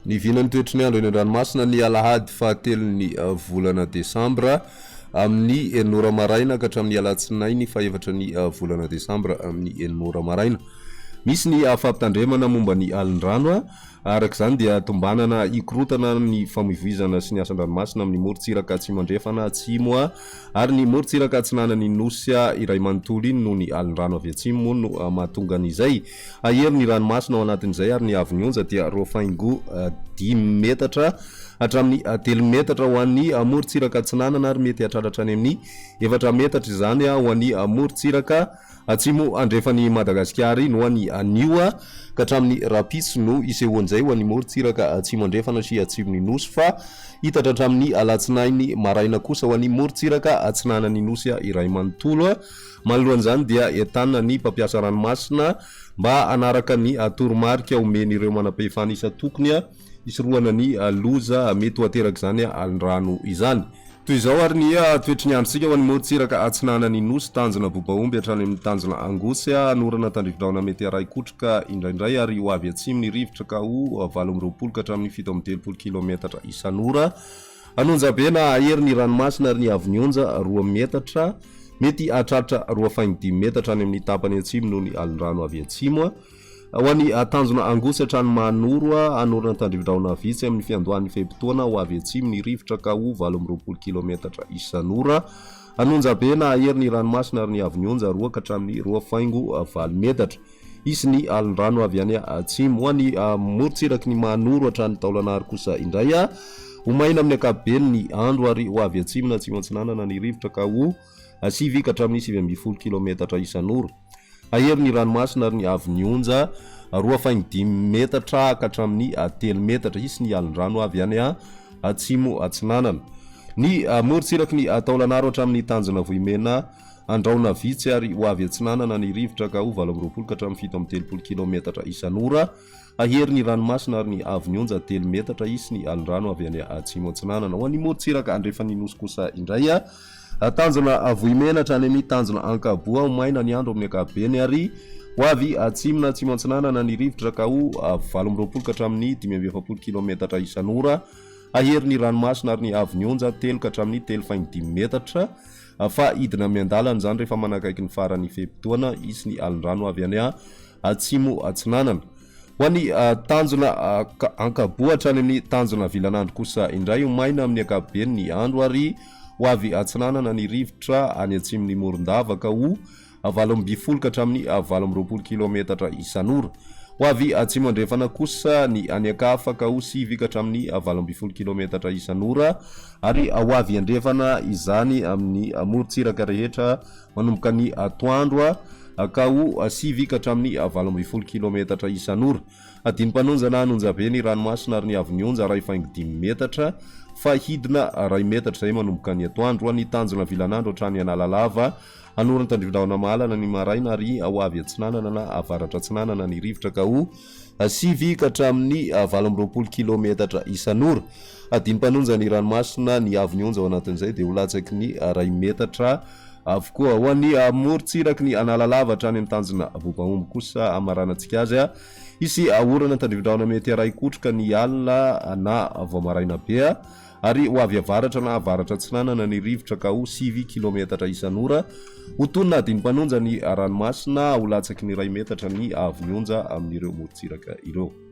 Ny vinan'ny toetry ny andro eny an-dranomasina ny alahady fahatelon'ny volana desambra amin'ny enina ora maraina ka hatramin'ny alatsinainy fahefatra ny volana desambra amin'ny enina ora maraina. Misy ny fampitandremana momba ny alin-drano. Araka izany dia tombanana hikorontana ny famoivoizana sy ny asa an-dranomasina amin'ny morontsiraka atsimo andrefana, atsimo ary ny morontsiraka atsinanan'ny Nosy iray manontolo iny noho ny alin-drano avy atsimo moa no mahatonga an'izay. Hahery ny ranomasina ao anatin'izay ary ny haavon'ny onja dia roa faingo dimy metatra hatramin'ny telo metatra ho an'ny morontsiraka atsinanana ary mety hahatratra hatrany amin'ny efatra metatra izany ho an'ny morontsiraka Atsimo andrefan'i Madagasikara iny ho an'ny anio ka hatramin'ny rahampitso no hisehoan'izay ho an'ny morontsiraka atsimo andrefana sy atsimon'ny Nosy fa hitatra hatramin'ny alatsinainy maraina kosa ho an'ny morontsiraka atsinanan'ny Nosy iray manontolo. Manoloana izany dia entanina ny mpampiasa ranomasina mba hanaraka ny toromarika omen'ireo manam-pahefana isan-tokony hisorohana ny loza mety ho aterak'izany alin-drano izany. Toy izao ary ny toetry ny androntsika ho an'ny morontsiraka atsinanan'ny Nosy, tanjona Bobaomby hatrany amin'ny tanjona Angosy, hanorana tandrifindrahona mety harahi-kotroka indraindray ary ho avy atsimo ny rivotra ka ho 28 ka hatramin'ny 37 kilaometatra isan'ora. An'Onjabe na hahery ny ranomasina ary ny haavon'ny onja, roa metatra, mety hahatratra roa faingo dimy metatra any amin'ny tapany atsimo noho ny alin-drano avy atsimo. Ho an'ny tanjona Angosy hatrany Mahanoro, hanorina tandrifindrahona vitsy amin'ny fiandohan'ny fe-potoana ho avy atsimo ny rivotra ka ho 28 kilaometatra isan'ora. An'Onjabe na hahery ny ranomasina ary ny haavon'ny onja roa ka hatramin'ny roa faingo valo metatra. Hisy ny alin-drano avy any atsimo. Ho an'ny morontsiraky ny Mahanoro hatrany Taolagnaro kosa indray, ho maina amin'ny ankapobeny ny andro ary ho avy atsimo na atsimo atsinanana ny rivotra ka ho sivy ka hatramin'ny 19 kilaometatra isan'ora. Hahery ny ranomasina ary ny haavon'ny onja, roa faingo dimy metatra ka hatramin'ny telo metatra. Hisy ny alin-drano avy any atsimo atsinanana. Ny morontsiraky ny Taolagnaro hatramin'ny tanjona Vohimena, andrahona vitsy ary ho avy atsinanana ny rivotra ka ho 28 ka hatramin'ny 37 kilaometatra isan'ora. Hahery ny ranomasina ary ny haavon'ny onja telo metatra. Hisy ny alin-drano avy any atsimo atsinanana. Ho an'ny morontsiraka andrefan'ny Nosy kosa indray, Tanjona Vohimena hatrany amin'ny tanjona Ankaboa, ho maina ny andro amin'ny ankapobeny ary ho avy atsimo na atsimo atsinanana ny rivotra ka ho 28 ka hatramin'ny 45 kilaometatra isan'ora. Hahery ny ranomasina ary ny haavon'ny onja telo ka hatramin'ny telo faingo dimy metatra fa hidina miandalana izany rehefa manakaiky ny faran'ny fe-potoana. Hisy ny alin-drano avy any atsimo atsinanana. Ho an'ny tanjona Ankaboa hatrany amin'ny tanjona Vilanandro kosa indray, ho maina amin'ny ankapobeny ny andro ary ho avy atsinanana ny rivotra any atsimon'i Morondava ka ho 18 ka hatramin'ny 28 kilaometatra isan'ora. Ho avy atsimo andrefana kosa ny any ankafa ka ho sivy ka hatramin'ny 18 kilaometatra isan'ora ary ho avy andrefana izany amin'ny morontsiraka rehetra manomboka ny atoandro ka ho sivy ka hatramin'ny 18 kilaometatra isan'ora. Adinam-panonja na an'onjabe ny ranomasina ary ny haavon'ny onja iray faingo dimy metatra fa hidina iray metatra izay manomboka ny atoandro. Ny tanjona vilan'andro hatrany Analalava, Anoran-tandrifindrahona mahalana ny maraina ary ho avy atsinanana na avaratra atsinanana ny rivotra ka ho sivy ka hatramin'ny 28 kilaometatra isan'ora. Adinam-panonja ny ranomasina, ny haavon'ny onja ao anatin'izay dia ho latsaky ny iray metatra avokoa. Ho an'ny morontsiraky ny Analalava hatrany amin'ny tanjona Vohibahomby kosa hamaranantsika azy, hisy orana tandrifindrahona mety harahi-kotroka ny alina na vao maraina be ary ho avy avaratra na avaratra atsinanana ny rivotra ka ho sivy kilaometatra isan'ora. Ho tonina adinam-panonja ny ranomasina, ho latsaky ny iray metatra ny haavon'ny onja amin'ireo morontsiraka ireo.